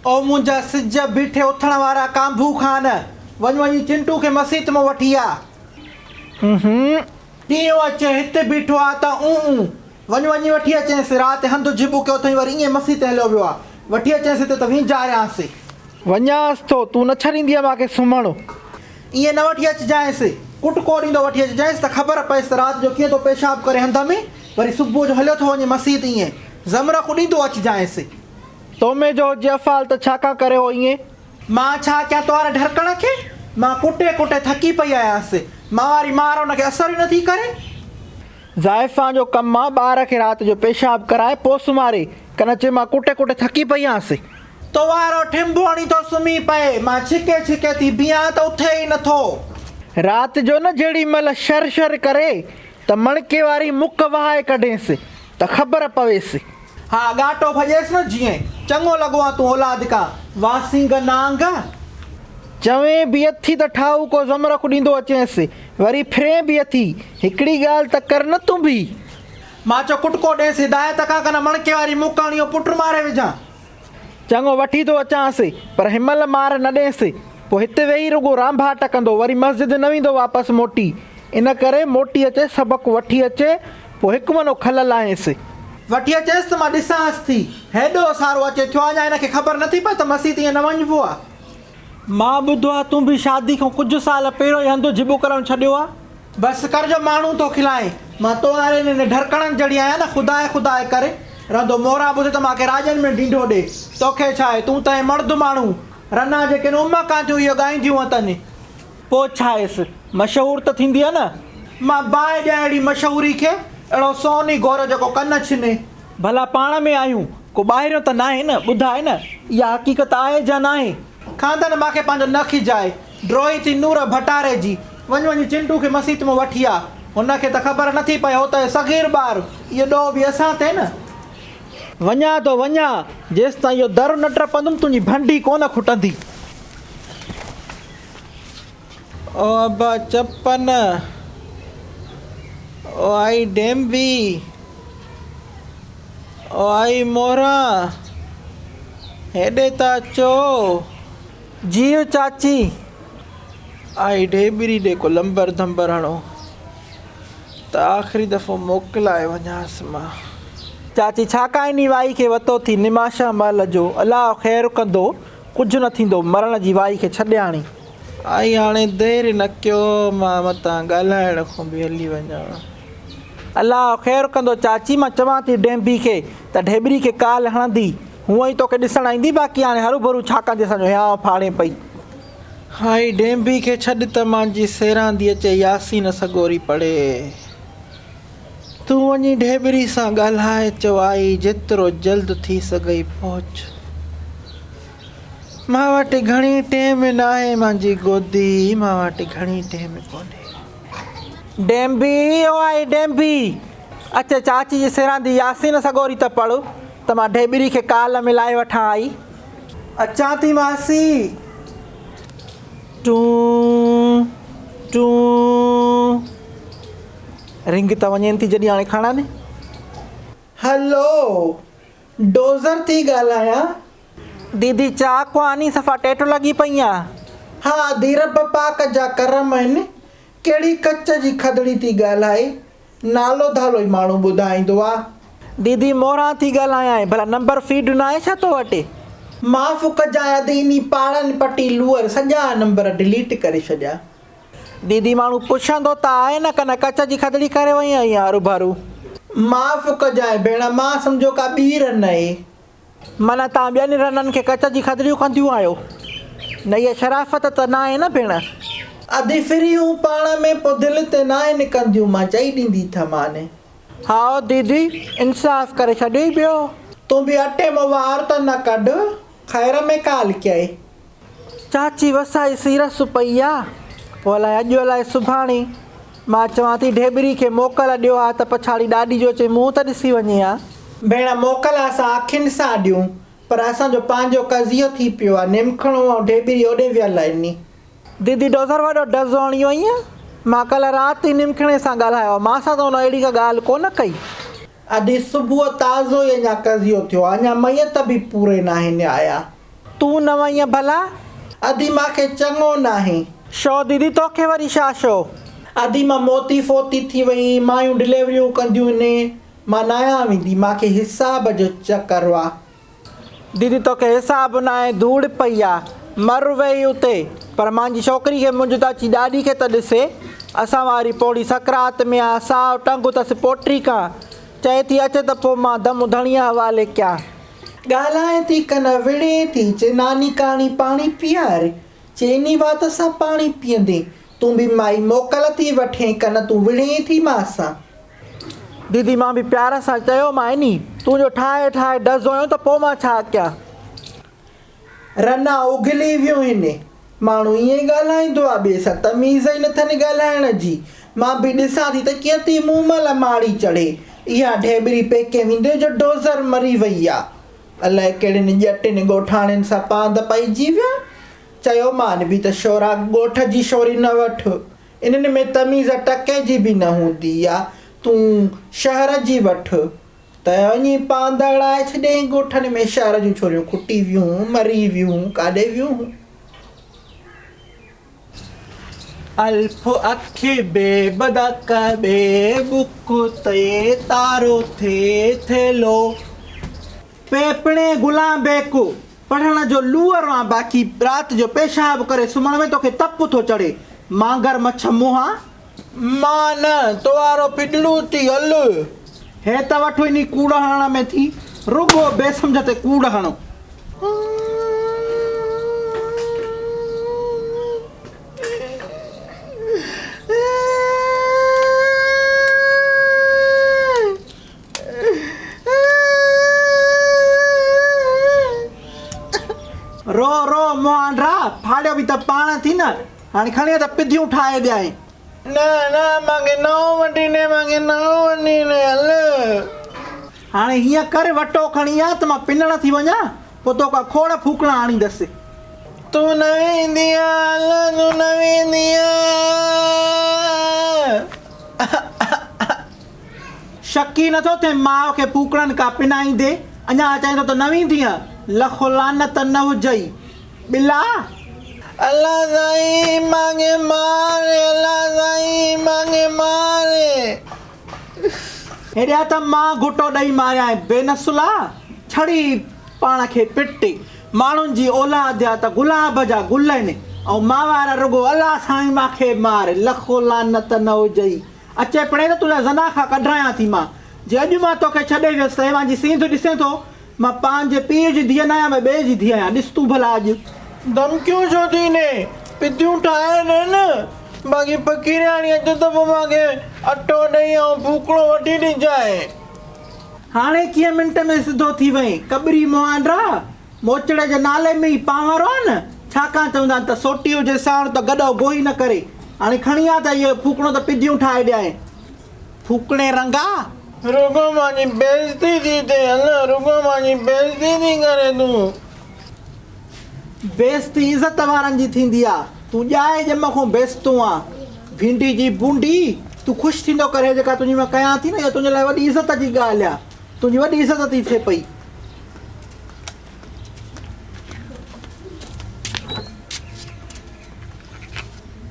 او منهنجا سج بيٺي اٿڻ وارا ڪانڀو خان، وڃ وڃي چنٽو کي مسيت مان وٺي آ. اونهون. ڏينهن اچي هت بيٺو آ ته اون اون. وڃ وڃي وٺي اچينس، رات هنڌ جهٻو ڪيو اٿئي وري ائين مسيت هليو ويو آ. وٺي اچينس هتي ته وينجهاريانس. وڃانس ٿو، تون نه ڇڏيندينء مان کي سمهڻ. ائين نه وٺي اچجانئس، ڪٽڪو ڏيندو وٺي اچجانئس ته خبر پئيس ته رات جو ڪيئن ٿو پيشاب ڪري هنڌ ۾، وري صبح جو هليو ٿو وڃي مسيت ائين زمرڪ ڏيندو اچجانئس. تو ۾ جو هجي افعال ته ڇا کان ڪري هو ائين؟ مان ڇا ڪيان توهاري ڍرڪڻ کي؟ مان ڪٽي ڪٽي ٿڪي پئي آهيانس. مان واري مار ان کي اثر ئي نٿي ڪري. زائفان جو ڪم آ ٻار کي رات جو پيشاب ڪرائي پوء سمهاري. ڪن چي مان ڪٽي ڪٽي ٿڪي پئي آهيانس. توهارو ٺنڀو هڻي ٿو سمهي پئي. مان ڇڪي ڇڪي ٿي بيهان ته اٿي ئي نٿو. رات جو نه جهڙي مهل شر شر ڪري ته مڻڪي واري مڪ وهائي ڪڍينس ته خبر پويس. ها ڳاٽو ڀڄيس نه جيئن. چڱو لڳو آن تون اولاد ڪان. واسينگ نانگ. چوين به اٿي ته ٺاهوڪو زمرڪ ڏيندو اچينس. وري ڦرين به اٿي. هڪڙي ڳالهه ته ڪر نه تون به. مان چيو ڪٽڪو ڏينس هدايت ڪان ڪنه مڻڪي واري مڪ هڻي اهو پٽ ماري وجهان. چڱو وٺي ٿو اچانس، پر هنمهل مار نه ڏينس. پوء هت ويهي رڳو رانڀاٽ ڪندو، وري مسجد نه ويندو واپس موٽي. ان ڪري موٽي اچي سبق وٺي اچي، پوء هڪ منو کل لاهينس. وٺي اچيس ته مان ڏسانس ٿي. هيڏو سارو اچي ٿيو آ، اڃا هن کي خبر نٿي پئي ته مسيت ائين نه وڃبو آ. مان ٻڌو آ تون به شادي کان ڪجهه سال پهريون ئي هنڌ جهٻو ڪرڻ ڇڏيو آ. بس ڪر جو ماڻهو ٿو کلائين. مان تو واري انهن ڍرڪڻن جهڙي آهيان نه خداء خداء ڪري رهندو. موران ٻڌ ته مان کي راڄن ۾ ڍينڍو ڏي. توکي ڇا آهي؟ تون ته آهين مڙد ماڻهو. رنا جيڪي امه ڪان ٿيون اهو ڳائينديون وتن. پوء ڇاهيس؟ مشهور ته ٿيندينء نه؟ مان باهه ڏيان اهڙي مشهوري کي. اهڙو سون ئي گهور جيڪو ڪن ڇني. ڀلا پاڻ ۾ آهيون، ڪو ٻاهريون ته ناهي نه؟ ٻڌاء نه، اها حقيقت آهي جا ناهي؟ خاندان مان کي پنهنجو نه کجائي. ڊوهي ٿي نور ڀٽاري جي. وڃ وڃي چنٽو کي مسيت مان وٺي آ. هن کي ته خبر نٿي پئي هو ته صغير ٻار، اهو ڏوهه به اسان تي نه. وڃان ٿو وڃان، جيستائين اهو در نه ٽپندم تنهنجي ڀنڊي ڪونه کٽندي. او ابا چپن، او آئي ڊيمبي، او آئي موران، هيڏي ته اچو. جيء چاچي، آئي ڍيٻري ڏي ڪو لنبر ڌنبر هڻو ته آخري دفعو موڪلائي وڃانس مان. چاچي ڇا ڪائني وائي کي وتو ٿي نماشان مهل جو، الله خير ڪندو، ڪجهه نه ٿيندو، مرڻ جي وائي کي ڇڏي هاڻي. آئي هاڻي دير نه ڪيو، مان متان ڳالهائڻ کان به هلي وڃان. الله خير ڪندو چاچي، مان چوان ٿي ڊينبي کي ته ڍيٻري کي ڪال هڻندي، هونء ئي توکي ڏسڻ ايندي، باقي هاڻي هروڀرو ڇا ڪندي اسان جو هيانء ڦاڙين پئي. هائي ڊينبي کي ڇڏ ته مانجي سيراندي اچي ياسين سڳوري پڙهي. تون وڃي ڍيٻري سان ڳالهاء، چئو آئي جيترو جلد ٿي سگهئي پهچ. مان وٽ گهڻي ٽيم ناهي مانجي گودي، مان وٽ گهڻي ٽيم ڪونهي. ڊيمبي، او آئي ڊيمبي، اچ چاچي جي سيراندي ياسين سڳوري ته پڙهه ته مان ڍيٻري کي ڪال ملائي وٺان آئي. اچان ٿي ماسي. ٽون ٽون. رنگ ته وڃين ٿي جڏهن هاڻي کڻن. هلو ڊوزر ٿي ڳالهايان. ديدي چاء ڪواني صفا ٽيٽو لڳي پئي آ. ها ادي رب پاڪ جا ڪرم آهن. ڪهڙي ڪچ جي کدڙي ٿي ڳالهائي. نالو ڌالو ئي ماڻهو ٻڌائيندو آ. ديدي موران ٿي ڳالهايانء ڀلا نمبر فيڊ ناهي ڇا تو وٽ. معاف ڪجانء ادي انهي پاڙن پٽي لوئر سڄا نمبر ڊليٽ ڪري ڇڏيا. ديدي ماڻهو پڇندو ته آهي نه ڪنه ڪچ جي کدڙي ڪري وئين آهين هروڀرو. معاف ڪجانء ڀيڻ مان سمجهيو ڪا ٻي رن اهي. معنيٰ توهان ٻين رنن کي ڪچ جي کدڙيون ڪنديون آهيو. نه اها شرافت ته ناهي نه ڀيڻ. ادي ڦريون پاڻ ۾ پوء دل تي ناهن ڪنديون مان چئي ڏيندي ٿمان. هائو ديدي انصاف ڪري ڇڏيوئي ٻيو. تون به اٽي مان وار ته نه ڪڍ خير ۾ ڪالهه ڪيائي. چاچي وسائي سيرس پئي آ، پوء الائي اڄ الائي سڀاڻي. مان چوان ٿي ڍيٻري کي موڪل ڏيو ها ته پڇاڙي ڏاڏي جو اچي منهن ته ڏسي وڃي ها. ڀيڻ موڪل اسان اکين سان ڏيون، پر اسان جو پنهنجو قضيو ٿي پيو آ، نيمکڻو ۽ ڍيٻري اوڏي ويل آهن. ديدي ڊوزر وڏو ڊز هڻي وئين، مان ڪلهه رات ئي نيمکڻي سان ڳالهايو آ، مان سان ته هن اهڙي ڪا ڳالهه ڪونه ڪئي. ادي صبح تازو ئي اڃا قضيو ٿيو آ، اڃا ميت به پوري ناهن آيا. تون نه وئينء ڀلا؟ ادي مان کي چڱو ناهي. شو ديدي توکي وري ڇا شو؟ ادي مان موتي فوتي ٿي وئي، مايون ڊليوريون ڪنديون ني، مان ناهيان ويندي، مان کي حساب جو چڪر آ. ديدي توکي حساب ناهي ڌوڙ پئي آ، مر ويهي اتي، پر مانجي ڇوڪري کي منجهه ته اچي ڏاڏي کي ته ڏسي، اسان واري پوڙهي سڪرات ۾ آ، ساهه ٽنگ اٿس پوٽري کان، چئي ٿي اچ ته پوء مان دم ڌڻيء حوالي ڪيان. ڳالهائين ٿي ڪن وڙهين ٿي، چي ناني ڪاڻي پاڻي پيار، چي انهي وات سان پاڻي پيئندين، تون به مائي موڪل ٿي وٺين ڪن تون وڙهين ٿي مان سان. ديدي مان به پيار سان چيومانء ني، تون جو ٺاهي ٺاهي ڊز هيو ته پوء مان ڇا ڪيان. رنا اگهلي ويون هن. ماڻهو ائين ئي ڳالهائيندو آ ٻئي سان تميز ئي نٿن ڳالهائڻ جي. مان به ڏسان ٿي ته ڪيئن ٿي منهن مهل ماڙي چڙهي. اها ڍيٻري پيڪي ويندي جو ڊوزر مري وئي آ. الائي ڪهڙين ڄٽين ڳوٺاڻين سان پاند پئجي ويا. چيومان به ته شورا ڳوٺ جي شوري نه وٺ. انهن ۾ تميز ٽڪي جي به نه هوندي آ. تون شهر جي وٺ. ته وڃي پاند اڙائي ڇڏيائين. ڳوٺن ۾ شهر جون ڇوريون کٽي ويون، مري ويون، ڪاڏي ويون؟ الف اک بي بدڪ ٻي ٻک تي تارو ٿي ٿيلهو. پي پڻي غلام بيڪ پڙهڻ جو لوئر آن باقي رات جو پيشاب ڪري سمهڻ ۾ توکي تپ ٿو چڙهي مانگر مڇ منهان. مان نه تو وارو پڏڙو ٿي هل. هي ته وٺ انهي ڪوڙ هڻڻ ۾ ٿي رڳو بي سمجهه تي ڪوڙ هڻو. رو رو مهانڊا ڦاڙيو به ته پاڻ ٿي نه هاڻي کڻي ته پڌيون ٺاهي ڏيانء. نه نه مانکي نئون وٺي ڏي مانکي نئون وٺي ڏي هل. هاڻي هيئن ڪر وٽو کڻي آ ته مان پنڻ ٿي وڃان پوء توکان کوڙ ڦوڪڻا آڻيندس. تون نه ويندينء هل تون نه ويندينء. شڪ ئي نٿو ٿئي ماء کي ڦوڪڻن کان پنائيندي اڃا چئين ٿو ته نه ويندينء لک لعنت نه هجئي. ٻلا! الله سائين مانکي مار الله سائين مانکي مار. هيڏيان ته مان گهٽو ڏئي ماريانء بي نسلا! ڇڙي پاڻ کي پٽ. ماڻهن جي اولاد جا ته گلاب جا گل آهن ۽ مان وارا رڳو الله سائين مانکي مار لک لعنت نه هجئي. اچي پڻهين ته تنهنجا زنا کان ڪڍرايان ٿي مان. جي اڄ مان توکي ڇڏي ويس ته هي مانجي سينڌ ڏسين ٿو؟ مان پنهنجي پيء جي ڌيء ناهيان مان ٻئي جي ڌيء آهيان، ڏس تون ڀلا اڄ. ڌمڪيون ڇو ٿي ڏين؟ پتيون ٺاهي ڏي نه. باقي فقيرياڻي اچ ته پوء مان کي اٽو ڏئي ۽ ڦوڪڻو وٺي ڏجانء. هاڻي ڪيئن منٽ ۾ سڌو ٿي وئين؟ ڪٻري مهانڊا، موچڙي جي نالي ۾ ئي پانور آ نه؟ ڇاڪاڻ چوندا آهن ته سوٽي هجي ساڻ ته گڏهه گوهي نه ڪري. هاڻي کڻي آ ته اهو ڦوڪڻو ته پديون ٺاهي ڏيانء. ڦوڪڻي رنگا! رڳو مانجي بيعزتي ٿي ٿئي هل، رڳو مانجي بيعزتي ٿي ڪرين تون. بيعزتي عزت وارن جي ٿيندي آ، تون ڄائي ڄم کان بيعزتو آن. ڀينڊي جي بونڊي، تون خوش ٿيندو ڪر هي جيڪا تنهنجي مان ڪيان ٿي نه اها تنهنجي لاء وڏي عزت جي ڳالهه آ، تنهنجي وڏي عزت ٿي ٿئي پئي.